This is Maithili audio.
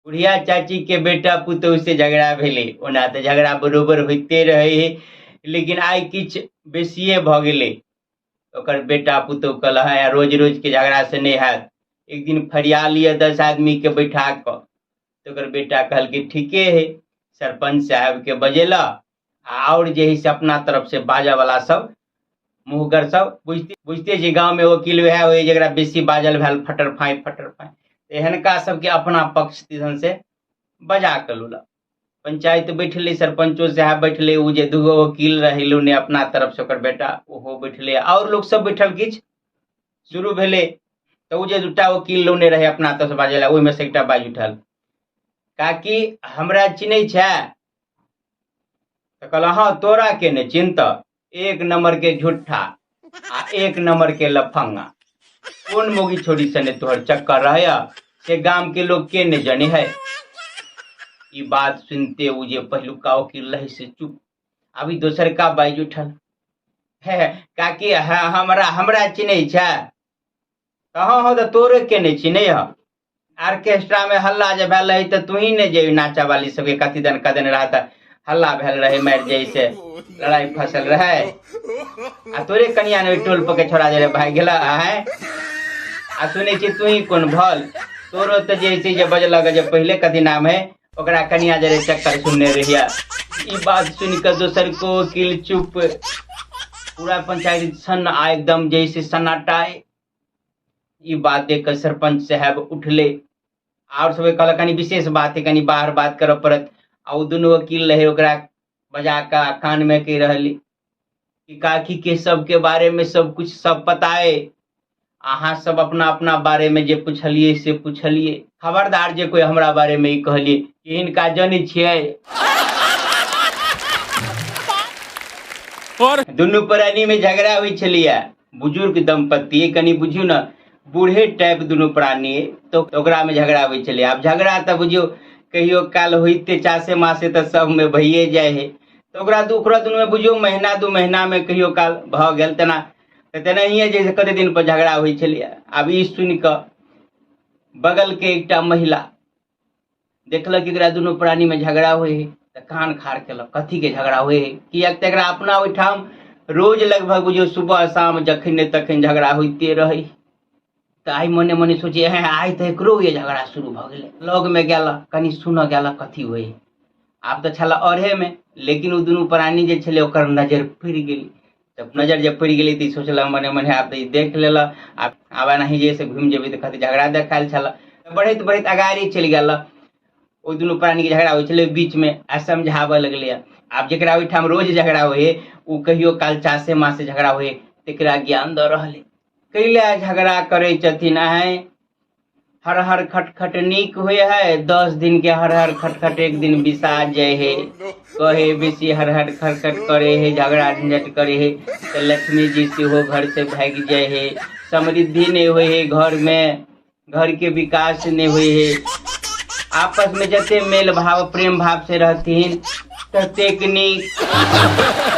बुढ़िया चाची के बेटा पुतोह से झगड़ा भेलै। ओना तऽ झगड़ा बरोबर होइते रहै है, लेकिन आइ किछु बेसिए भऽ गेलै। ओकर बेटा पुतोह कहलक हँ रोज रोज के झगड़ा से नहि हैत, एक दिन फरिया लिअ 10 आदमी के बैठा कऽ। तऽ ओकर बेटा कहलकै ठीके है। सरपंच साहेब के बजेलक आ आओर जे है से अपना तरफ से बाजऽ वाला सब मुँहगर सब बुझते बुझते जे गाँवमे वकील वएह होइ जकरा बेसी बाजल भेल फटर फाँइ फटर फाँइ, एहनका सबके अपना पक्ष दिसन से बजा कऽ लेलक। पंचायत बैठलै, सरपंचो साहेब बैठलै, ओ जे दूगो वकील रहै ने अपना तरफ से ओकर बेटा ओहो बैठलै, आओर लोक सब बैठल। किछु शुरू भेलै तऽ ओ जे दूटा वकील लौने रहै अपना तरफ से बाजै लए, ओहिमे से एकटा बाजि उठल, काकी हमरा चिन्है छै? तऽ कहलक हँ तोरा के नहि चिन्हत, एक नंबर के झूठा आ एक नंबर के लफंगा, कोन मोगी छोड़ी सने तोहर चक्कर रहे से गाम के लोग के नहीं जाने है। ई बात सुनते उ जे पहिलुका वकील रहे से चुप। अभी दोसर का बाजि उठल, हे काकी हमरा हमरा चिन्है छै? तऽ हँ हँ तऽ तोरे के नहि चिन्है ह, आर्केस्ट्रा में हल्ला जे भेल रहे तऽ तू ही ने जे नाचा वाली सबके कथी दन कदन रहा तऽ हल्ला भेल रहे, मारि जाइ से लड़ाई फसल रहे, आ तोरे कनिया ने ओहि टोल पर के छोड़ा जे रहे भागि गेल आय, आ सुनै छी तू ही कोन भल, तोरो तऽ जे छै जे बजलक जे पहिले कथी नाम है ओकरा कनिया जे रहे चक्कर सुनने रहिया। ई बात सुनि कऽ दोसर को वकील चुप, पूरा पंचायत सन्न आ एकदम जैसे सन्नाटा। ई बात देख कऽ सरपंच साहेब उठले आओर सबके कहलक कनि विशेष बात है, कनि बाहर बात करऽ पड़त। आ ओ दुनू वकील रहे ओकरा बजा कऽ कान में कहि रहली कि काकी के सबके बारे में सब कुछ सब पता है, अहाँ सब अपना अपना बारे में जे पुछलियै से पुछलियै, खबरदार जे कोई हमरा बारे में ई कहलियै कि हिनका जनै छियै। और दुनू प्राणी में झगड़ा होइ छलैया, बुजुर्ग दंपति कनि बुझियौ ने बूढ़े टाइप दुनू प्राणी, तऽ ओकरा में झगड़ा होइ छलै। आब झगड़ा तऽ बुझियौ कहियो काल होइते चासे मासे तऽ सबमे भइए जाइ है, तऽ ओकरा दू ओकरा दुनूमे बुझियौ महीना 2 महीना में कहियो काल भऽ गेल तेना, तऽ तेनाहिए जे कते दिन पर झगड़ा होइ छलैया। आब ई सुनि कऽ बगल के एकटा महिला देखलक एकरा दुनू प्राणी में झगड़ा होइ है तऽ कान खाड़ केलक, कथी के झगड़ा होइ है, किएक तऽ एकरा अपना ओहिठाम रोज लगभग बुझियौ सुबह शाम जखन ने तखन झगड़ा होइते रहै। तऽ आइ मने मने सोचे हे आइ तऽ एकरो ये झगड़ा शुरू भऽ गेलै। लग में गेल कनि सुनऽ गेल कथी होइ है। आब तऽ छल अढ़े में, लेकिन ओ दुनू प्राणी जे छलै ओकर नजर पड़ि गेलै। तऽ नजर जब पड़ि गेलै तऽ सोचलक मने मने आब तऽ ई देख लेलक, आब आब एनाही जे से घुमि जेबै तऽ कथी झगड़ा देखायल छल। बढ़ैत बढ़ैत अगाड़ी चलि गेल, ओहि दुनू प्राणीके झगड़ा होइ छलै बीचमे आ समझाबऽ लगलै। आब जकरा ओहिठाम रोज झगड़ा होइ है ओ कहियो काल चासे मासे झगड़ा होइ तकरा ज्ञान दऽ रहल है, कैला झगड़ा करै छथिन आँय, हर हर खटखट नीक होइ है, 10 दिन के हर हर खटखट एक दिन बिसा जाय है, कहे बेसी हर हर खटखट करे है झगड़ा झंझट करे है तऽ लक्ष्मी जी सेहो घर से भागि जाय है, समृद्धि नहि होइ है घर में, घर के विकास नहि होइ है। आपस में जते मेल भाव प्रेम भाव से रहथिन ततेक नीक।